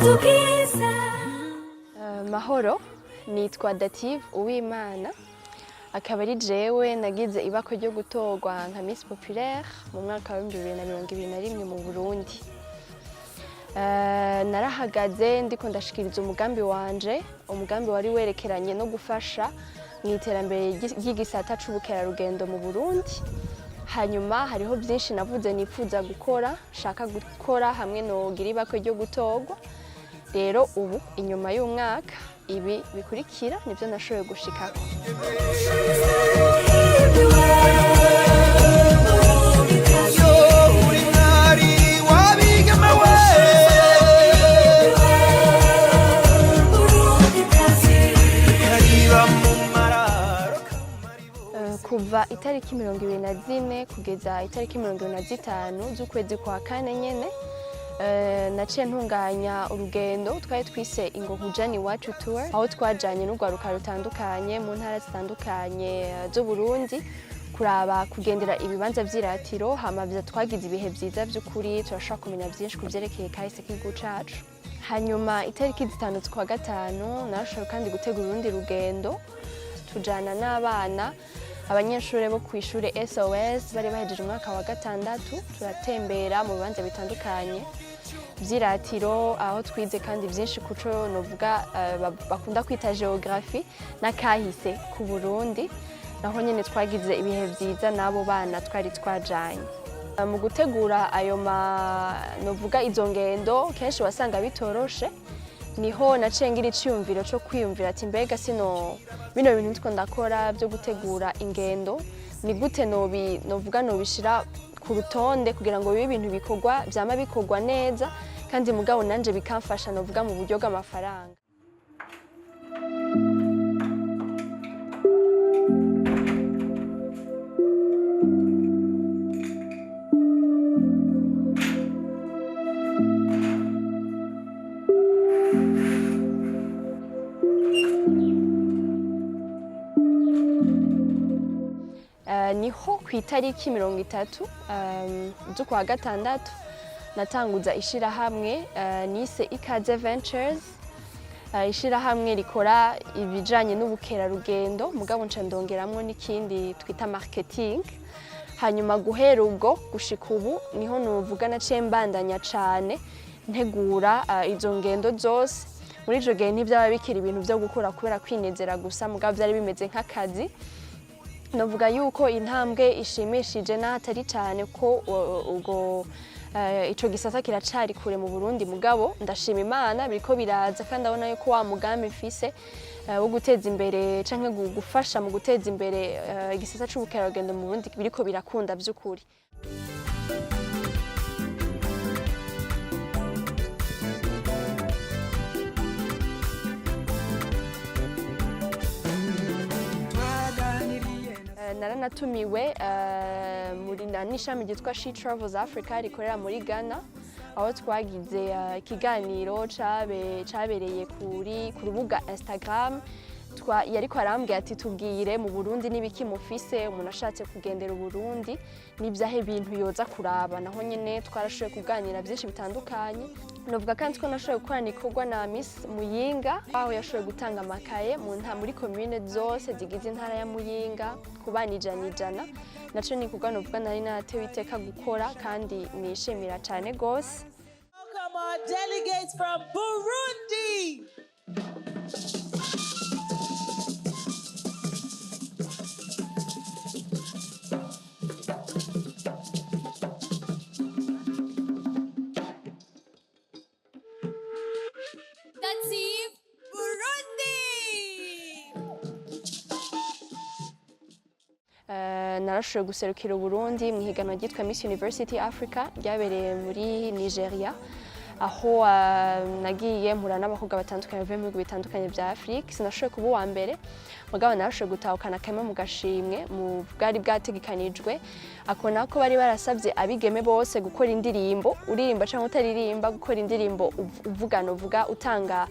Ubwiza. Mahoro, nitwa Dative Uwimana, akaba ari jewe nagize ibakwe ryo gutorwa nka Miss Populaire mu mwaka wa 2021 mu Burundi. Narahagaze ndiko ndashikiriza umugambi wanje, umugambi wari werekeranye no gufasha mu iterambere ry'igisata c'ubukerarugendo mu Burundi. Hanyuma hariho byinshi navuze nipfuza gukora, nshaka gukora hamwe nogira ibakwe ryo gutorwa. Rero ubu inyuma y'umwaka, ibi bikurikira nibyo nashoboye gushikako. Yo uri mwari wabigeme we. Kariba mu mararo. Kuva itariki 24 kugeza itariki 25 z'ukwezi kwa kane nyene, naciye ntunganya urugendo twari twise Ingo Iwacu Tour, aho twajanye n'urwaruka rutandukanye mu ntara zitandukanye z'Uburundi kuraba, kugendera ibibanza vy'iratiro. Hama twagize ibihe vyiza vy'ukuri, turashobora kumenya vyinshi ku vyerekeye kahise k'igihugu cacu. Hanyuma itariki 5 z'ukwa gatanu narashoboye kandi gutegura urundi rugendo, tujana n'abana, abanyeshuri bo kw'ishure SOS bari bahejeje umwaka wa gatandatu, turatembera mu bibanza bitandukanye vy'iratiro, aho twize kandi vyinshi kuco novuga bakunda kwita géographie n'akahise ku Burundi. Naho nyene twagize ibihe vyiza n'abo bana twari twajanye. Mu gutegura ayo ma novuga izo ngendo, kenshi wasanga bitoroshe. Niho naciye ngira iciyumviro co kwiyumvira ati: mbega sino bino bintu ndiko ndakora byo gutegura ingendo, ni gute nobi novuga nobishira ku rutonde kugira ngo bibe ibintu bikorwa vyama bikorwa neza, kandi mugabo nanje bikamfasha novuga mu buryo bw'amafaranga. Niho ku itariki 30 z'ukwa gatandatu natanguza ishirahamwe nise Ikaze Ventures, ishirahamwe rikora ibijanye n'ubukerarugendo, mugabo nca ndongeramwo n'ikindi twita marketing. Hanyuma guhera ubwo gushika ubu niho nuvuga naciye mbandanya cane ntegura izo ngendo zose. Muri ico gihe ntivyaba bikiri ibintu vyo gukora kubera kwinezera gusa, mugabo vyari bimeze nk'akazi. Novuga yuko intambwe ishimishije n'ahatari cyane ko ubwo ico gisata kiracari kure mu Burundi, mugabo ndashima Imana biriko biraza, kandi ndabona yuko wa mugambi mfise wo guteza imbere canke gufasha mu guteza imbere igisata c'ubukerarugendo mu Burundi biriko birakunda vy'ukuri. Twaganiriye. Naranatumiwe muri n'ishami ryitwa She Travels Africa rikorera muri Ghana, aho twagize ikiganiro cabereye ku rubuga Instagram. Yariko arambwira ati: tubwire mu Burundi n'ibiki mufise, umuntu ashatse kugendera Uburundi n'ivyahe bintu yoza kuraba. Naho nyene twarashoboye kuganira byinshi bitandukanye. Novuga kandi ko nashoboye gukorana ikorwa na Miss Muyinga, aho yashoboye gutanga amakaye muri commune zose zigize intara ya Muyinga ku bana 100 100. Naco ni igikorwa novuga nari naratewe iteka gukora kandi nishimira cane gose. Welcome our delegates from Burundi. Dative Burundi. Narashoboye guserukira Uburundi mu ihiganwa ryitwa Miss University Africa ryabereye muri Nigeria, aho nagiye mpura n'abakobwa batandukanye bavuye mu bihugu bitandukanye vya Afrique. Sinashoboye kuba uwa mbere, mugabo narashoboye gutahukana kamwe mu gashimwe mu bwari bwategekanijwe. Ako nako bari barasavye abigeme bose gukora indirimbo, uririmba canke utaririmba, gukora indirimbo uvugana, uvuga, utanga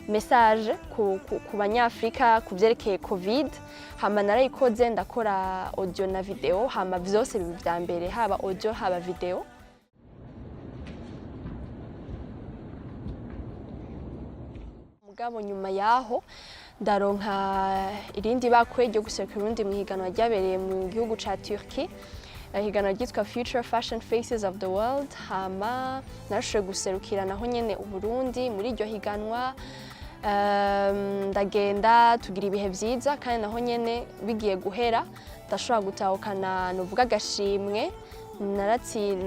message ku banyafrika ku vyerekeye Covid. Hama narayikoze, ndakora audio na video, hama vyose biba ivya mbere, haba audio haba video. Mugabo nyuma yaho ndaronka irindi bakwe ryo guserukira Uburundi mu higanwa ryabereye mu gihugu ca Turkey, ihiganwa ryitwa Future Fashion Faces of the World. Hama narashoboye guserukira naho nyene Uburundi muri iryo higanwa. Ndagenda tugira ibihe vyiza, kandi naho nyene bigiye guhera ndashobora gutahukana novuga agashimwe.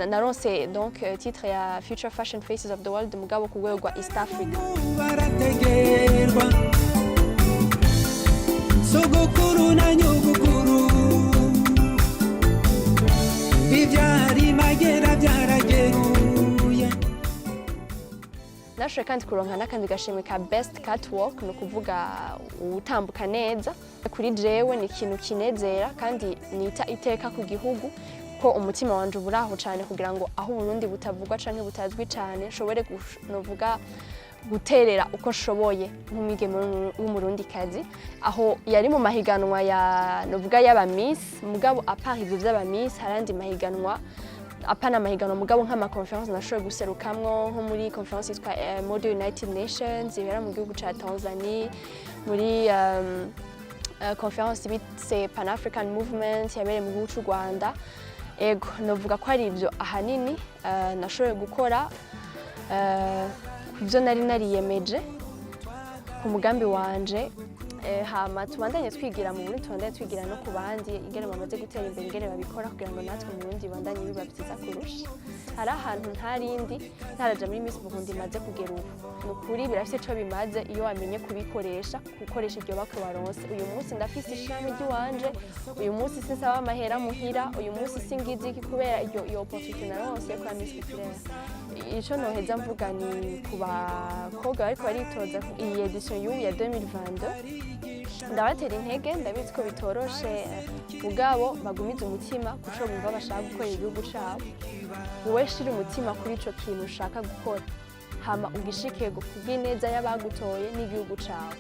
Naronse donc titre ya Future Fashion Faces of the World, mugabo ku rwego rwa East Africa. Barategerwa sogokuru na nyogokuru, ibyari magera byarageruye. Nashoboye kandi kuronka n'akandi gashimwe ka best catwalk, ni ukuvuga utambuka neza. Kuri jewe ni ikintu kinezera kandi nita iteka ku gihugu, ko umutima wanje uba uraho cyane kugira ngo aho Uburundi butavugwa canke butazwi cyane nshobore novuga guterera uko nshoboye nk'umwigeme w'umurundikazi. Aho yari mu mahiganwa ya novuga y'aba miss, mugabo à part ivyo vy'aba miss hari andi mahiganwa, apana amahiganwa mugabo nk'ama conférence nashoboye guserukamwo, nko muri conférence yitwa Model United Nations ibera mu gihugu ca Tanzania, muri conférence bise Pan African Movement yabereye mu gihugu c'u Rwanda. Ego, novuga ko ari ivyo ahanini nashoboye gukora ku byo nari nariyemeje ku mugambi wanje. Hama tubandanye twigira mu Burundi, tubandanye twigira no ku bandi ingene bamaze gutera imbere, ingene babikora, kugira ngo natwe mu Burundi bibandanye biba vyiza kurusha. Hari ahantu ntarindi ntaraja muri Miss Burundi maze kugera ubu. Ni ukuri birafise ico bimaze iyo wamenye kubikoresha, gukoresha iryo bakwe waronse. Uyu munsi ndafise ishami ry'iwanje, uyu munsi sinsaba amahera muhira, uyu munsi singize iki kubera iyo opportunité naronse yo kuba Miss Populaire. Ico noheza mvuga ni ku bakobwa bariko baritoza iyi édition y'ubu ya 2022, ndabatera intege. Ndabizi ko bitoroshe, mugabo bagumize umutima kuco bumva bashaka gukorera igihugu cabo. Wowe shira umutima kuri ico kintu ushaka gukora, hama ugishike kubw'ineza y'abagutoye n'igihugu cawe.